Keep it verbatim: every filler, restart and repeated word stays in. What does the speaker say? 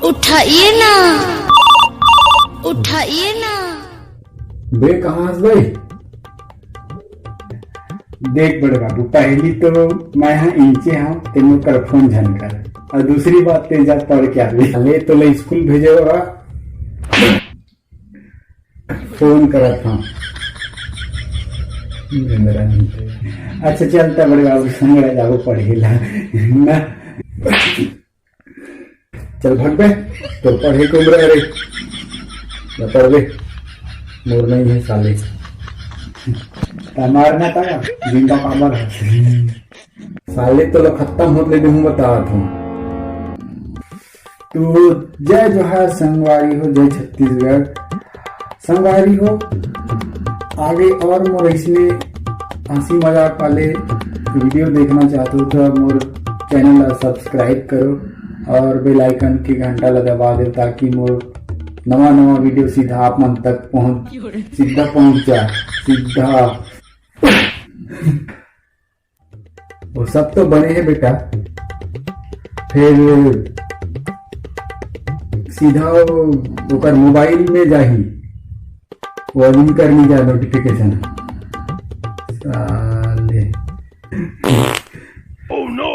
उठाइए ना, उठाइए ना। बे, कहाँ हस भाई? देख बड़े बाबू, पहली तो मैं हा इंचे हा, तेनो कर फोन झन कर, और दूसरी बात ते जा पढ़ के आवे। ले तो ले स्कूल भेजे बा, फोन करत हूँ। अच्छा चलता बड़े बाबू, संग रह जाओ पढ़े ला ना। चल भग बे, तोर पढ़े के उम्र हरे, न पढ़बे, मोर नहीं है साले। त मारना था, जिंदा काबर है। साले तो ला खत्म होत ले देहूं, बतात हूँ। तो जय जोहार संगवारी हो, जय छत्तीसगढ़। संगवारी हो, आगे और मोर अइसने हंसी मजाक वाले वीडियो देखना चाहते हो तो मोर चैनल ला सब्सक्राइब करो और बेल आइकन के घंटा ला दबा दो, ताकि मोर नवा नवा वीडियो सीधा आप मन तक पहुंच, सीधा पहुंच जा, सीधा। वो सब तो बने है बेटा, फिर सीधा वो ओकर मोबाइल में जाही, वो अभी कर ली जा नोटिफिकेशन। साले। Oh no!